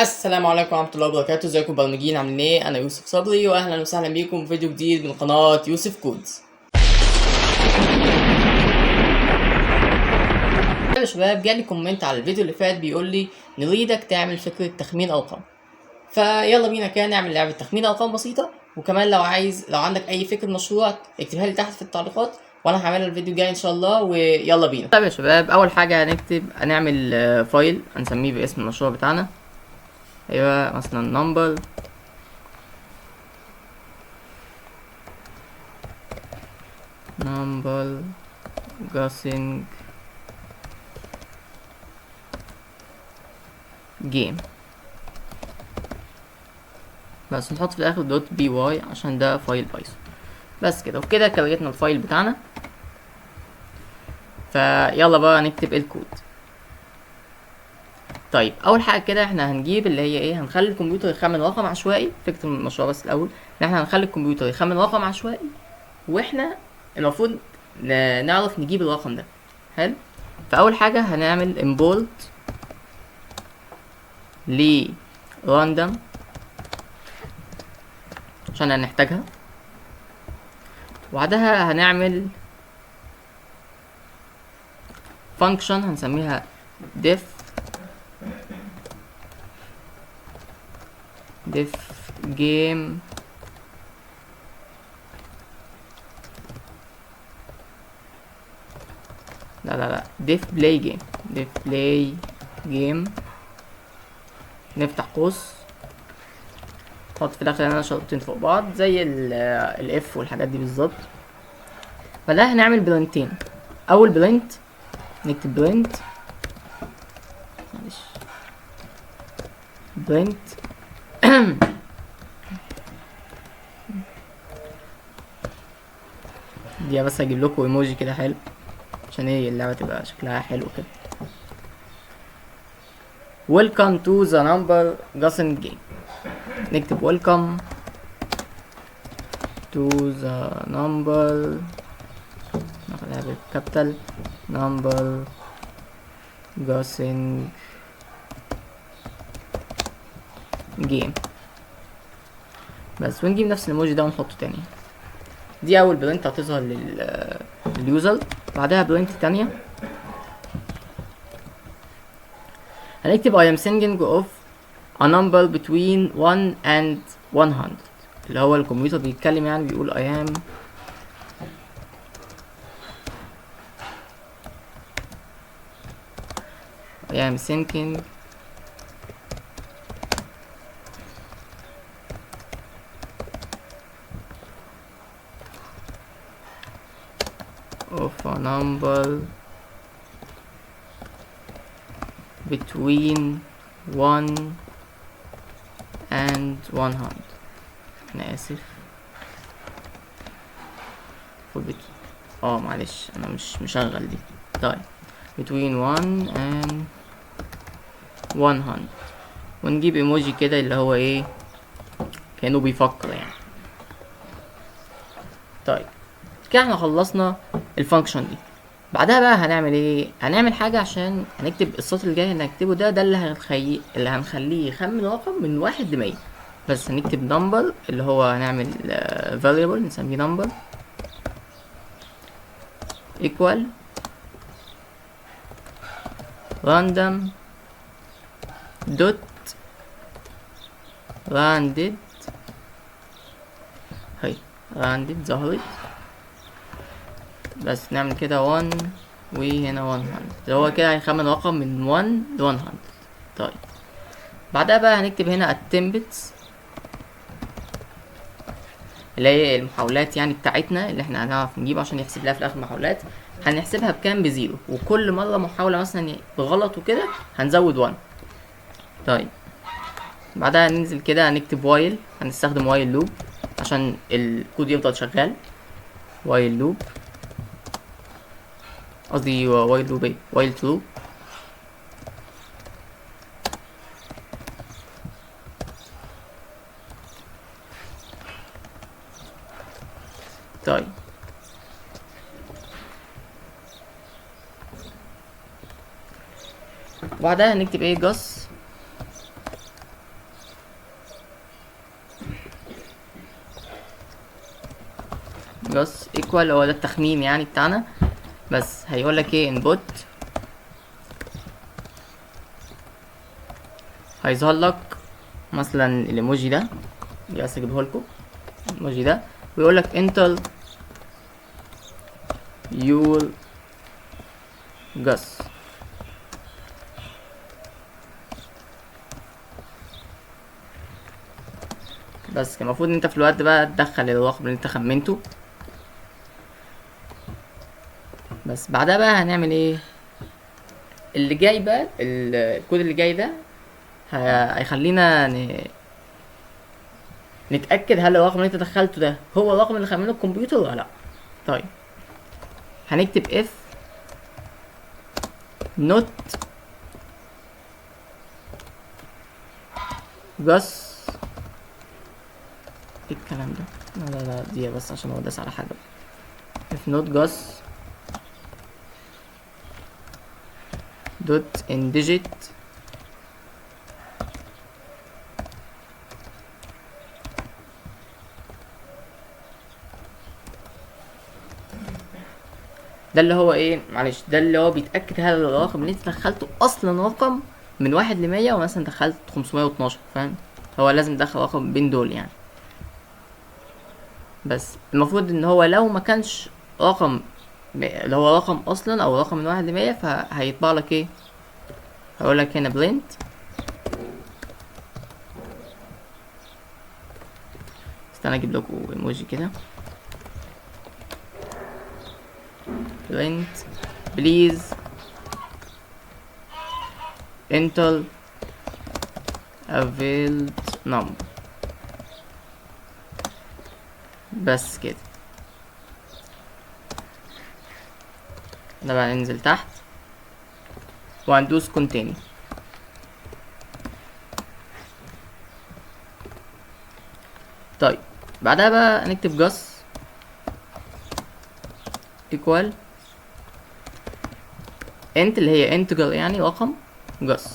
السلام عليكم ورحمة الله وبركاته. ازيكم برمجيين، عاملين ايه؟ انا يوسف صبري، واهلا وسهلا بيكم في فيديو جديد من قناة يوسف كودز. يا شباب، جالي comment على الفيديو اللي فات بيقول لي نريدك تعمل فكرة تخمين ارقام، فيلا بينا كده نعمل لعبة تخمين ارقام بسيطة. وكمان لو عايز، لو عندك اي فكرة مشروع اكتبها لي تحت في التعليقات وانا هعملها الفيديو الجاي ان شاء الله. ويلا بينا. طيب يا شباب، اول حاجة هنعمل file هنسميه باسم المشروع بتاعنا. ايوه، مثلا number guessing game، بس نحط في الاخر dot py عشان ده file Python. بس كده، وكده كريتنا ال file بتاعنا. فيلا بقى نكتب الكود. طيب، اول حاجة كده احنا هنجيب اللي هي ايه؟ هنخلي الكمبيوتر يخمن رقم عشوائي. فكرة المشروع بس الاول ان احنا هنخلي الكمبيوتر يخمن رقم عشوائي، واحنا المفروض نعرف نجيب الرقم ده. حلو. فاول حاجة هنعمل import ل random عشان هنحتاجها. وبعدها هنعمل function هنسميها def game لا لا لا، def play game، def play game. نفتح قوس، نحط في الاخر هنا شرطين فوق بعض زي ال if والحاجات دي بالظبط. فده هنعمل print ين. اول print نكتب print، معلش، print دي. بس اجيب لكم ايموجي كده حلو عشان ايه؟ اللعبة تبقى شكلها حلو كده. welcome to the number guessing game. نكتب welcome to the number، ناخدها بال capital، number guessing game بس، ونجيب نفس الايموجي ده ونحطه تاني. دي اول print هتظهر لل user. بعدها print تانية هنكتب I am thinking of a number between 1 and 100، اللي هو الكمبيوتر بيتكلم، يعني بيقول I am thinking of a number between 1 and 100. انا اسف، المفروض معلش، انا مش مشغل دي. طيب، between 1 and 100، ونجيب ايموجي كده اللي هو ايه؟ كأنه بيفكر يعني. طيب، كده احنا خلصنا ال function دي. بعدها بقى هنعمل ايه؟ هنعمل حاجة عشان هنكتب السطر الجاي اللي هنكتبه ده، ده اللي هنخليه يخمن رقم من 1 ل100. بس هنكتب number، اللي هو هنعمل variable نسميه number equal random dot randint. هاي randint ظهرت. بس نعمل كده 1 وهنا 100، اللي هو كده هيخمن رقم من 1 ل 100. طيب، بعدها بقى هنكتب هنا attempts، اللي هي المحاولات يعني بتاعتنا اللي احنا هنعرف نجيب عشان يحسب لها في الاخر محاولات. هنحسبها بكام؟ ب zero، وكل مرة محاولة مثلا بغلط وكده هنزود 1. طيب، بعدها ننزل كده هنكتب while، هنستخدم while loop عشان الكود يفضل شغال. while loop، قصدي while loop ايه؟ while true. طيب، وبعدها هنكتب ايه؟ guess guess equal، هو ده التخمين يعني بتاعنا. بس هيقول لك ايه؟ input، هيظهر لك مثلا الايموجي ده، بس اجيبه لكم الايموجي ده، ويقول لك enter your guess. بس كان المفروض ان انت في الوقت بقى تدخل الرقم اللي انت خمنته. بس بعدها بقى هنعمل ايه؟ اللي جاي بقى الكود اللي جاي ده هيخلينا نتأكد هل الرقم اللي انت دخلته ده هو الرقم اللي خمنه الكمبيوتر ولا لا. طيب هنكتب if not guess، ايه الكلام ده؟ لا لا لا، دي بس عشان هو داس على حاجة. if not guess dot in digit ده اللي هو ايه؟ معلش، ده اللي هو بيتأكد هل الرقم اللي انت دخلته اصلا رقم من 1 ل100، ومثلا دخلت 512، فاهم؟ هو لازم تدخل رقم بين دول يعني. بس المفروض ان هو لو ما كانش رقم اللي هو رقم اصلا او رقم من 1 ل100، فهيطبع لك ايه؟ هقول لك هنا print، استنى اجيب لكم ايموجي كده، print please enter a valid number. بس كده. ده بقى ننزل تحت وهندوس continue. طيب بعدها بقى نكتب guess equal int اللي هي integer يعني رقم guess.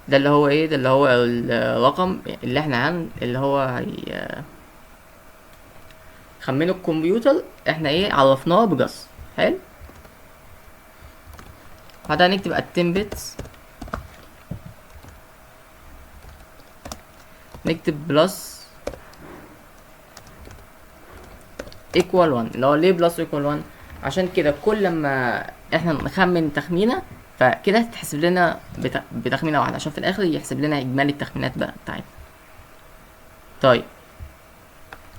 ده اللي هو ايه؟ ده اللي هو الرقم اللي احنا اللي هو هي خمنه الكمبيوتر، احنا ايه عرفناه ب guess. حلو. بعدها نكتب attempt، نكتب plus equal 1. اللي هو ليه plus equal 1؟ عشان كده كل لما احنا نخمن تخمينة فكده هتحسب لنا بتخمينة واحدة، عشان في الاخر يحسب لنا اجمالي التخمينات بقى بتاعتنا. طيب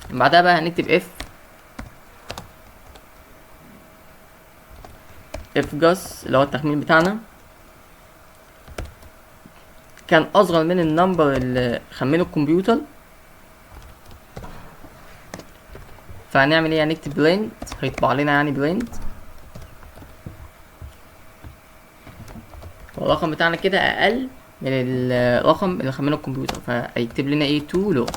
بعدها بقى هنكتب if guess اللي هو التخمين بتاعنا كان اصغر من ال number اللي خمنه الكمبيوتر، فهنعمل ايه؟ هنكتب print، هيطبع لنا يعني print والرقم بتاعنا كده اقل من الرقم اللي خمنه الكمبيوتر، فهيكتب لنا ايه؟ too low،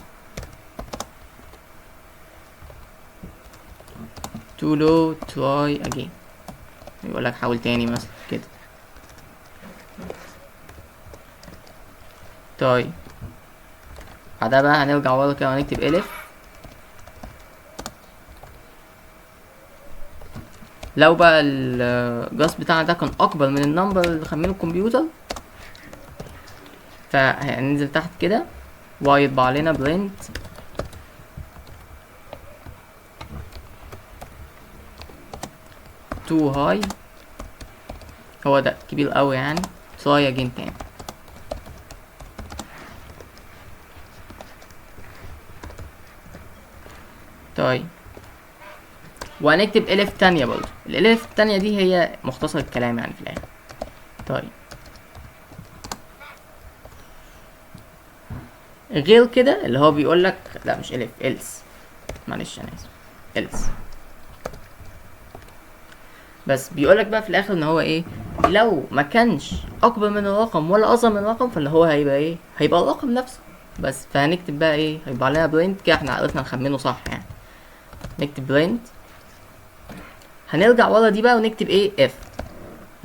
too low try again، يقول لك حاول تاني مثلا كده. طيب بعدها بقى هنرجع ورا كده ونكتب elif. لو بقى الجاس بتاعنا ده كان اكبر من ال number اللي خمنه الكمبيوتر، فهننزل تحت كده وهيطبع لنا print too high، هو ده كبير قوي يعني، try again تاني. طيب وهنكتب elif تانية برضه، ال elif التانية دي هي مختصر الكلام يعني في الآخر. طيب غير كده اللي هو بيقول لك لا مش elif، else، معلش انا اسف، else. بس بيقول لك بقى في الاخر ان هو ايه، لو ما كانش اكبر من الرقم ولا اصغر من الرقم فاللي هو هيبقى ايه، هيبقى الرقم نفسه بس. فهنكتب بقى ايه، هيبقى علينا print كده، احنا عرفنا نخمنه صح يعني. نكتب print، هنرجع ورا دي بقى ونكتب ايه، if.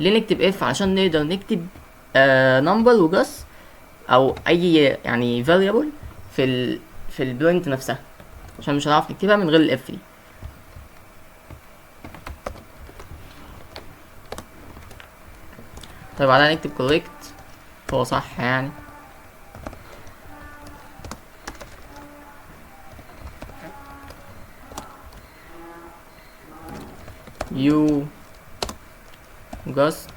ليه نكتب if؟ عشان نقدر نكتب number و guess او اي يعني variable في ال print نفسها، عشان مش هنعرف نكتبها من غير ال if دي. طيب بعدها نكتب correct، هو صح يعني. You just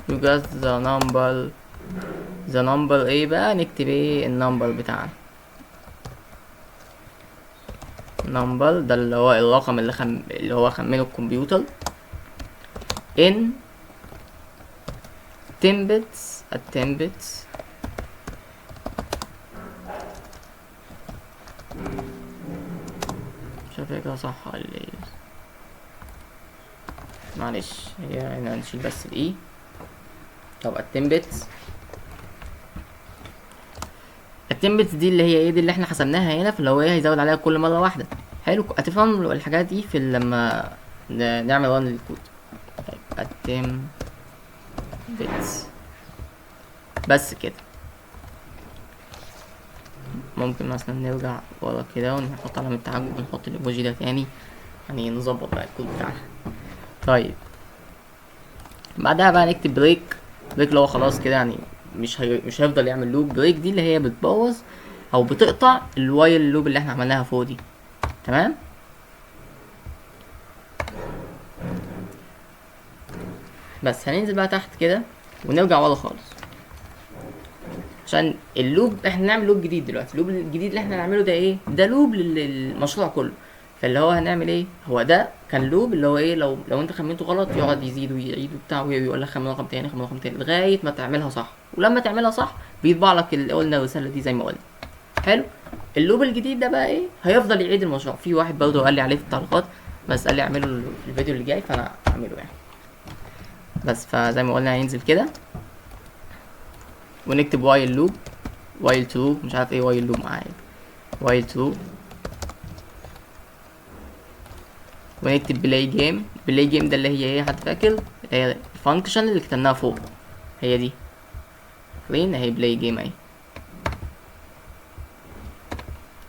you got the number، the number ايه بقى؟ نكتب ايه ال number بتاعنا، number ده اللي هو الرقم اللي هو خمنه الكمبيوتر، in 10 bits، at 10 bits مش عارف هي كده صح ولا ايه، معلش هي هنا نشيل بس الاي. طب at 10 bits، ال 10 bits دي اللي هي ايه؟ دي اللي احنا حسبناها هنا، فاللي هو ايه هيزود عليها كل مرة واحدة. حلو، هتفهم الحاجات دي في لما نعمل run للكود. طيب at 10 bits بس كده. ممكن مثلا نرجع ورا كده ونحط علامة تعجب ونحط الايموجي ده تاني، يعني نظبط بقى الكود بتاعنا. طيب بعدها بقى نكتب break، break اللي هو خلاص كده يعني مش هيفضل يعمل loop. break دي اللي هي بتبوظ او بتقطع ال while loop اللي احنا عملناها فوق دي، تمام. بس هننزل بقى تحت كده ونرجع ورا خالص، عشان ال loop احنا نعمل loop جديد دلوقتي. ال loop الجديد اللي احنا هنعمله ده ايه؟ ده loop للمشروع كله. فاللي هو هنعمل ايه؟ هو ده كان loop اللي هو ايه، لو انت خمنته غلط يقعد يزيد ويعيد وبتاع ويقول لك خمن رقم تاني، خمن رقم تاني، لغاية ما تعملها صح. ولما تعملها صح بيطبع لك اللي قلنا الرسالة دي زي ما قلنا. حلو. ال loop الجديد ده بقى ايه؟ هيفضل يعيد المشروع. في واحد برضه قال لي عليه في التعليقات، بس قال لي اعمله في الفيديو اللي جاي، فانا هعمله يعني. بس فزي ما قلنا هينزل كده ونكتب while loop، while true، مش عارف ايه while loop معايا، while true، ونكتب play game. play game ده اللي هي ايه؟ حد فاكر؟ اللي هي ال function اللي كتبناها فوق، هي دي. فين اهي play game اهي.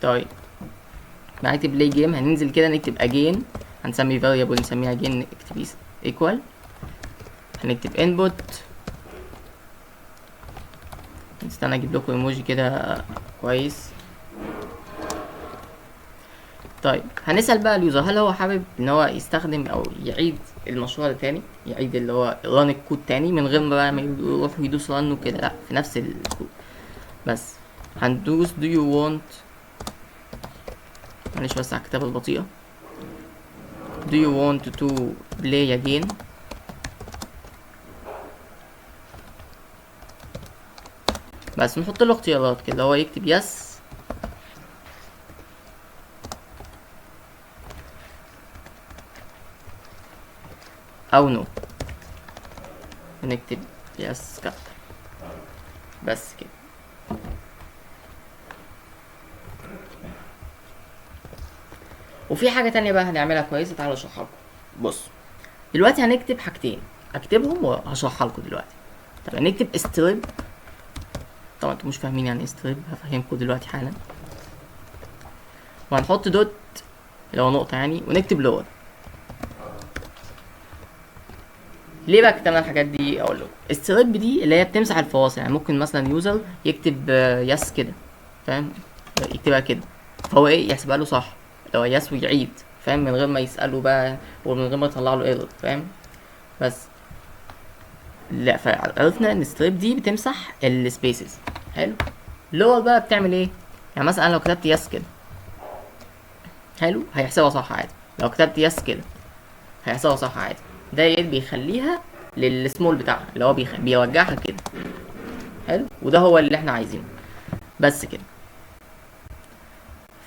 طيب نكتب play game، هننزل كده نكتب again، هنسمي variable نسميها again، نكتب equal، هنكتب input. استنى اجيب لكم ايموجي كده كويس. طيب هنسأل بقى ال user هل هو حابب ان هو يستخدم او يعيد المشروع ده تاني، يعيد اللي هو run الكود تاني من غير ما بقى ما يروح يدوس run وكده، لا في نفس الكود. بس هندوس do you want، معلش بس على الكتابة البطيئة، do you want to play again، بس نحط له اختيارات كده، هو يكتب yes او no، ونكتب yes capital بس كده. وفي حاجة تانية بقى هنعملها كويسة، تعالوا اشرحها لكم. بص دلوقتي هنكتب حاجتين، هكتبهم وهشرحها لكم دلوقتي. طب هنكتب strip، طبعا انتوا مش فاهمين يعني ايه strip، هفهمكم دلوقتي حالا. وهنحط dot اللي هو نقطة يعني، ونكتب lower. ليه بقى كتبنا الحاجات دي؟ اقول لكم. strip دي اللي هي بتمسح الفواصل، يعني ممكن مثلا user يكتب yes كده، فاهم؟ يكتبها كده، فهو ايه يحسبها له صح، اللي هو yes ويعيد، فاهم؟ من غير ما يسأله بقى ومن غير ما يطلع له error، فاهم؟ بس لا، فعرفنا ان strip دي بتمسح ال spaces. حلو. lower بقى بتعمل ايه؟ يعني مثلا انا لو كتبت yes كده، حلو، هيحسبها صح عادي. لو كتبت yes كده هيحسبها صح عادي. ده ايه بيخليها للسمول بتاعها اللي هو بيرجعها كده. حلو، وده هو اللي احنا عايزينه بس كده.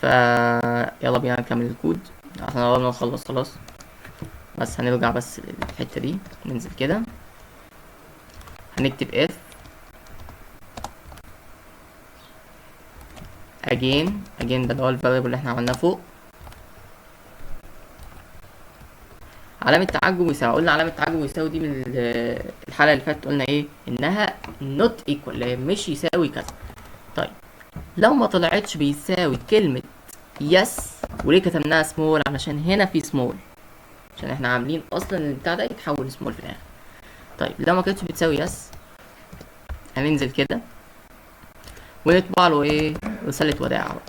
ف يلا بينا نكمل الكود عشان قربنا نخلص خلاص. بس هنرجع بس للحتة دي، ننزل كده هنكتب if again، again ده اللي هو ال variable اللي احنا عملناه فوق. علامة تعجب يساوي. قلنا علامة تعجب يساوي دي من الحلقة اللي فاتت، قلنا ايه؟ انها not equal، اللي هي مش يساوي كذا. طيب لو ما طلعتش بيساوي كلمة yes، وليه كتبناها سمول؟ علشان هنا في سمول، عشان احنا عاملين اصلا البتاع ده يتحول سمول في الاخر. طيب لو ما كانتش بتساوي yes هننزل كده ونطبع له ايه؟ رسالة وداع بقى،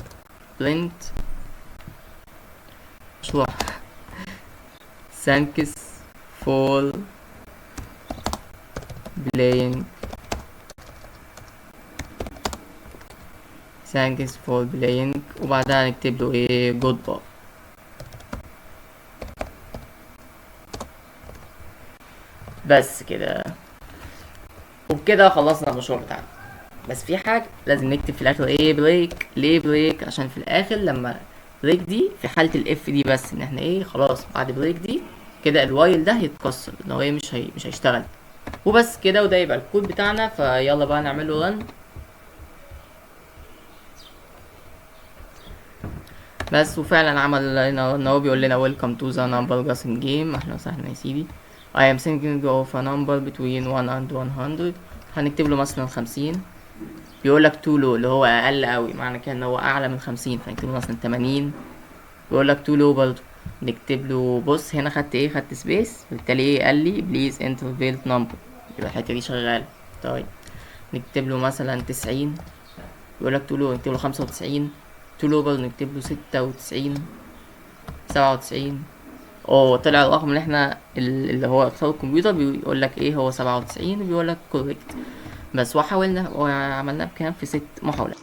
print مشروع thanks for playing، thanks for playing، وبعدها نكتب له ايه؟ goodbye. بس كده، وبكده خلصنا المشروع بتاعنا. بس في حاجة لازم نكتب في الآخر ايه؟ break. ليه break؟ عشان في الآخر لما break دي في حالة ال if دي بس، ان احنا ايه؟ خلاص بعد break دي كده ال while ده هيتكسر، ان هو ايه؟ مش هيشتغل. وبس كده، وده يبقى الكود بتاعنا. فيلا بقى نعمل له run بس. وفعلا عمل لنا ان هو بيقول لنا welcome to the number guessing game. اهلا وسهلا يا سيدي. I am thinking of a number between 1 and 100. هنكتب له مثلا 50، بيقول لك too low اللي هو اقل قوي، معنى كده ان هو اعلى من 50، فنكتب له مثلا 80. بيقول لك too low برضه، نكتب له بص هنا خدت ايه؟ خدت space، بالتالي ايه؟ قال لي please enter valid number، يبقى الحته دي شغاله. طيب نكتب له مثلا 90، بيقول لك too low، نكتب له 95، too low برضه، نكتب له 96، 97. طلع الرقم اللي احنا اللي هو اختاره الكمبيوتر، بيقول لك ايه؟ هو 97، وبيقول لك correct بس. وحاولنا وعملناه بكام؟ في 6 محاولات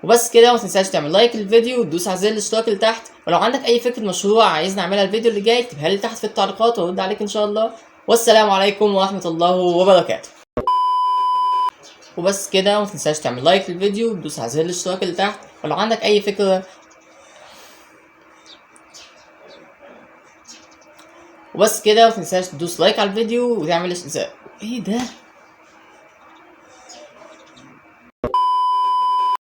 وبس كده. وما تنساش تعمل like للفيديو وتدوس على زر الاشتراك اللي تحت، ولو عندك اي فكرة مشروع عايز نعملها الفيديو اللي جاي اكتبها لي تحت في التعليقات وارد عليك ان شاء الله. والسلام عليكم ورحمة الله وبركاته. وبس كده، وما تنساش تعمل like للفيديو وتدوس على زر الاشتراك اللي تحت، ولو عندك اي فكرة وبس كده. وما تنساش تدوس like على الفيديو وتعمل ايه ده؟